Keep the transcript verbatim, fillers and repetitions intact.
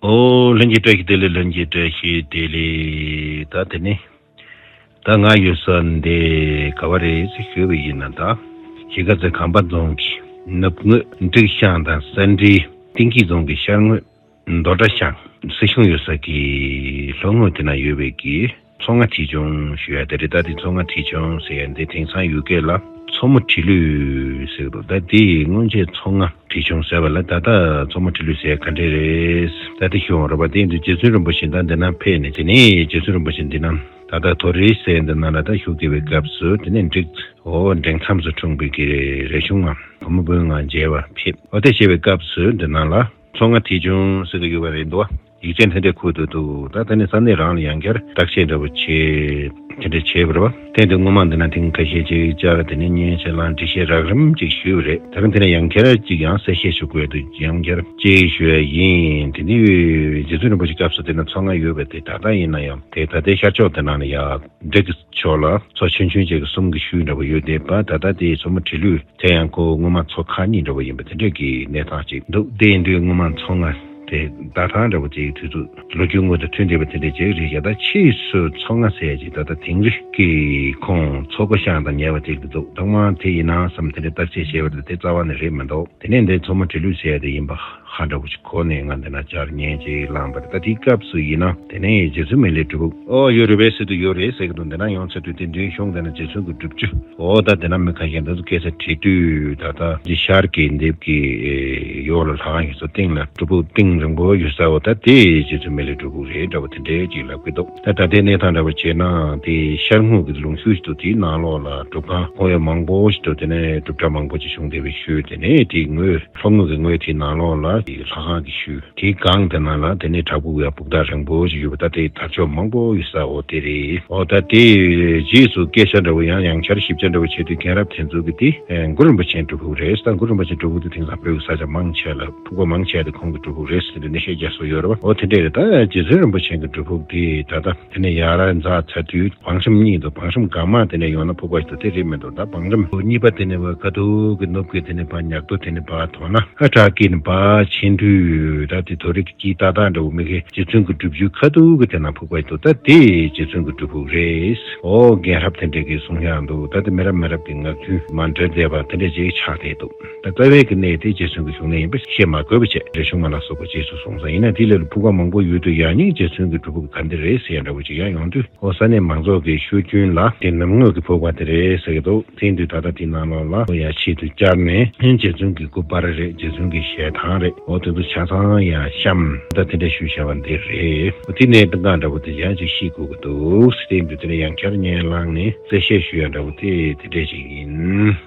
ཨོ། ལྷན་རྒྱས་བཀྲ་ཤིས་བདེ་ལེགས། ལྷན་རྒྱས་བཀྲ་ཤིས་བདེ་ལེགས། ད་དེ་ནི་ད་ང་ཡོད་ས་འདི་ག་བ་རེད་ཟེར་ཞུས་པ་ཡིན་ན། ད་གཞིས་ཀ་རྩེ་གམ་པ་རྫོང་གི་ནུབ་ངོས་འབྲི་གུ་ཤང་དང་ས་འབྲེལ་གཏིང་སྐྱེས་རྫོང་གི་ཤར་ངོས་རྡོ་བྲག་ཤང་སྲིད་གཞུང་ཡོད་ས་གི་ལྷོ་ངོས་དེ་ན་ཡོད་པའི་གི་མཚོ་རྔ་བྲེག་ཆུང་ཞུ་ཡ་དེ་རེད། ད་དེ་མཚོ་རྔ་བྲེག་ཆུང་ཟེར་ཡ་འདི་དེང་སང་ཡུལ་སྐད་ལ་མཚོ་མོ་བྲེག་ལུས་ཟེར་གི་འདུག་ད་དེ་ཡི་སྔོན་ཆད་མཚོ་རྔ་བྲེག་ཆུང་ཟེར་བ་ལ་ད་ལྟ་མཚོ་མོ་བྲེག་ལུས་ཟེར་ཡ་ག་འདྲས་རེད། ད་དེ་ཞུ་འོང་ར་བ། དེ་ཡིན་དུས་རྗེ་བཙུན་རིན་པོ་ཆེ་ད་འདི་ན་ཕེབས་ནས། དེ་ནས་རྗེ་བཙུན་རིན་པོ་ཆེ་འདི་ན་ད་ལྟ་དོ་རི་ཟེར་འདི་ན་ལ་ད་བཞུགས་བསྡད་པའི་སྐབས་སུ། དེ་ནས་འབྲི་གུ་འབྲེག་མཚམས་སུ་འཁྲུངས་པའི་གི་རས་ཆུང་ང་བུ་མོ་དཔོན་ང་མཇལ་བར་ཕེབས། འོ་དེ་བྱས་པའི་སྐབས་སུ་འདི་ན་ལ། མཚོ་རྔ་བྲེག་ཆུང་ཟེར་གི་ཡོད་པ་རེད་འདུག་ཡིག་ཆ་འདི་འདྲས་ཁུར་དུ་འདུག་ད་ལྟ་ནི་ས་གནས་རང་ལ་ཡང་བསྐྱར་བརྟག་དཔྱད་འདྲ་པོ་བྱེད། དེ་འདྲས་བྱས་པ་རེད་པ། དེ་འདི་སྔོན་མ་འདི་ན་ཐེངས་ཁ་ཤས་ཅིག་བཅར། དེ་ནས་མཉེས་ཆ་ལ་འགྲེལ་བཤད་རགས་རིམ་ཅིག་ཞུས་པ་རེད། ད་རུང་དེ་ནས་ཡང་བསྐྱར་ཅིག་ཡང་གསལ་བཤད་ཞུ་དགོས་འདུག་ཡང་བསྐྱར་ཅིག་ཞུ་ཡ་ཡིན། དེ་འདི་རྗེ་བཙུན་རིན་པོ་ཆེ་སྐབས་སུ་དེ་ན་མཚོ་རྔ་ཡོད་པ་དེ་ད་ལྟ་ཡིན་ན་ཡང་དེ་ད་ལྟའི་ཤར་ཕྱོགས་དེ་ན་ལ་ཡ་འབྲི་གུ་ཕྱོགས་ལ་མཚོ་ཆུང་ཆུང་ཅིག་གི་གསུམ་གྱི་ཤུལ་འདྲ་པོ་ཡོད་བསྡད་པ། ད་ལྟ་དེ་མཚོ་མོ་བྲེག་ལུས། དེ་ཡང་ཁོ་སྔོན་མ་མཚོ་ཁག་གཉིས་འདྲ་པོ་ཡིན་པ་དེ་འདྲས་ཀྱི་གནས་སྟངས་ཅིག་འདུག་དེ་ཡིན་དུས་སྔོན་མ་མཚོ་རྔ་དེ་ད་ཐང་འདྲ་པོ་ཅིག་དུས་ཚོད་ལོ་རྒྱུས་དངོས་དང་མཐུན་བསྡད་པ་དེ་འདྲས་ཅིག་རེད་ཤག་ད་ཕྱིས་སུ་མཚོ་རྔ་ཟེར་ཡ་ཅིག་ད་ལྟ་དིང་རི་གི་ཁོངས་མཚོ་སྒོ་ཤང་དང་ཉེ་བ་ཅིག་ཏུ་འདུག་ཐོག་མར་དེ་ཡིན་ན་བསམ། དེ་འདྲས་བརྟག་དཔྱད་བྱས་པ་དེ་རྩ་བ་ནས་རེད་མི་འདུག་དེ་ནས་འདི་མཚོ་མོ་བྲེག་ལུས་ཟེར་ཡ་དེ་ཡིན་པ་ཧ་འདྲ་པོ་ཅིག་གོ་ནས། ང་འདི་ན་བཅར་ཉན་ཅིག་བླངས་པ་རེད། ད་དེའི་སྐབས་སུ་ཡིན་ན་དེ་ནས་རྗེ་བཙུན་མི་ལའི་སྒྲུབ་ཕུག་ཨོ་ཡོད་རེད་པས་ཟེར་དུས་ཡོད་རེད་ཟེར་གི་འདུག་འདི་ན་ཡོང་ཚར་དུས་དེ་འདྲའི་གཞུང་དེ་ན་རྗེ་བཙུན་གྱི་སྒྲུབ་བརྒྱུད། ཨོ་ད་དེ་ན་མི་ཁ་ཤས་འདི་ཚོ་སྐད་ཆ་དྲིས་དུས། ད་ལྟ་འདི་ཤར་གྱི་འདེབས་ཀྱི་ཡོག་ལ་ལྷ་ཁང་ཡོད་ས་སྟེང་ལ་སྒྲུབ་ཕུག་གཏིང་རིང་པོ་ཡོད་ས། འོ་ད་དེ་རྗེ་བཙུན་མི་ལའི་སྒྲུབ་ཕུག་རེད་འདྲ་པོ་དེ་འདྲའི་ཅིག་ལབ་ཀྱི་འདུག་ད་ད་ལྟའི་གནས་སྟངས་འདྲ་པོ་བྱས་ན་དེ་ཤར་ངོས་ཀྱི་ལུང་ཤུལ་ཞིག་ཏུ་དེའི་ནང་ལོགས་ལ་སྒྲུབ་ཁང་ཁོར་ཡུག་མང་པོ་ཞིག་ཏུ། དེ་ནས་སྒྲུབ་གྲྭ་མང་པོ་ཅིག་བྱུང་བསྡད་པའི་ཤུལ། དེ་ནས་དེའི་ངོས་ལྷོ་ངོས་ཀྱི་ངོས་དེའི་ནང་ལོགས་ལ་ལྷ་ཁང་གི་ཤུལ། དེའི་སྒང་དེ་ན་ལ་དེ་ནས་བྲག་ཕུག་ཡ་སྦུག་དག་རིང་པོ་ཞིག་ཡོད་པ། ད་དེ་དར་ལྕོག་མང་པོ་ཡོད་ས། འོ་དེ་རེད། འོ་ད་དེ་རྗེས་སུ་སྐད་ཆ་འདྲ་བོ་ཡང་ཡང་བསྐྱར་ཞིབ་ཆ་འདྲ་བོ་བྱས་དུས། མཁན་རབས་དེ་ཚོ་གི་དེ་ཨེ་གུ་རུ་རིན་པོ་ཆེའི་སྒྲུབ་ཕུག་རེད། ད་གུ་རུ་རིན་པོ་ཆེའི་སྒྲུབ་ཕུག་དེ་དེང་སང་བོད་ཀྱི་ས་ཆ་མང་ཆེ་ལ་ཕུག་པ་མང་ཆེ་དེ་ཁོང་གི་སྒྲུབ་ཕུག་རེད་ཟེར་དེ་གནས་བཤད་རྒྱ་མཚོ་ཡོད་རེད་པ། འོ་དེ་འདྲས་རེད། ད་རྗེ་བཙུན་རིན་པོ་ཆེ་གི་སྒྲུབ་ཕུག་དེ་ད་ལྟ་དེ་ནས་ཡར་འཛེགས་ཚར་དུས་བང་རིམ་གཉིས་འདུག་བང་རིམ་སྒང་མ་དེ་ནས་ཡོང་ན་ཕུག་པ་ཞིག་འདུག་དེ་རེད་མི་འདུག་ད་བང་རིམ་གཉིས་པ་དེ་ནས་བ་ཁ་ཐུག་གི་ནུབ་ཀྱི་དེ་ནས་བ་ཉག་ཏོ་དེ་ནས་བ་དོ་ན་ཨ་བྲག་དཀྱིལ་ནས་བ་ཕྱིན་དུས། ད་དེ་དོ་རིགས་ཀྱི་ཏག་ཏག་འདྲ་བོ་མི་ཁའི་རྗེ་བཙུན་གྱི་སྒྲུབ་བརྒྱུད་ཁ་ཐུག་གི་དེ་ན་ཕུག་པ་ཞིག་འདུག་ད་དེ་རྗེ་བཙུན་གྱི་སྒྲུབ་ཕུག་རེད། ཨོ་རྒན་རབས་དེ་འདྲས་ཀྱི་གསུང་ཡག་འདུག་ད་དེ་མི་རབས་མི་རབས་ཀྱི་ངག་རྒྱུན་མ་འདྲེས་བསྡད་པ་དེ་འདྲས་ཅིག་ཆགས་བསྡད་འདུག་ད་རྩ་བའི་གི་གནས་དེ་རྗེ་བཙུན་གྱི་བཞུགས་གནས་ཡིན་པ་བཤད་མ་དགོས་པ་བྱས། རས་ཆུང་མ་ལ་སོགས་པ་རྗེས་སུ་གསུངས་ས་ཡིན་ན། དེ་ལས་ཕུག་པ་མང་པོ་ཡོད་དུས་ཡང་སྙིང་རྗེ་བཙུན་གྱི་སྒྲུབ་ཕུག་ག་འདི་རེད་ཟེར་ཡ་འདྲ་བོ་ཅིག་ཡང་ཡོང་དུས། ཨོ་ས་གནས་མང་ཚོགས་ཀྱི་ཤོད་རྒྱུན་ལ་དེ་ནུབ་ངོས་ཀྱི་ཕུག་པ་དེ་རེད་ཟེར་གྱི་འདུག་དེ་ཡིན་དུས་ད་ལྟ་དེའི་ནང་ལོགས་ལ་ཨོ་ཡ་ཆེད་དུ་བཅར་ནས་རྗེ་བཙུན་གྱི་སྐུ་པར་རེད། རྗེ་བཙུན་གྱི་ཞལ་ཐང་རེད། ཨོ་དེ་ཚོ་ཆ་ཚང་ཡང་བཤམས། ད་དེ་འདྲ་ཞུས་བཞག་པ་འདི་རེད། ཨོ་དེ་ནས་དཔེ་འདང་འདྲ་བོ་དེ་ཡང་ཅིག་ཤེས་དགོས་ཀྱི་འདུག་དེ་ཡིན་དུས་དེ་ནས་ཡང་བསྐྱར་སྙན་བླངས་ནས་གསལ་བཤད་ཞུ་ཡ་འདྲ་བོ་དེ་དེ་འདྲས་ཅིག་ཡིན།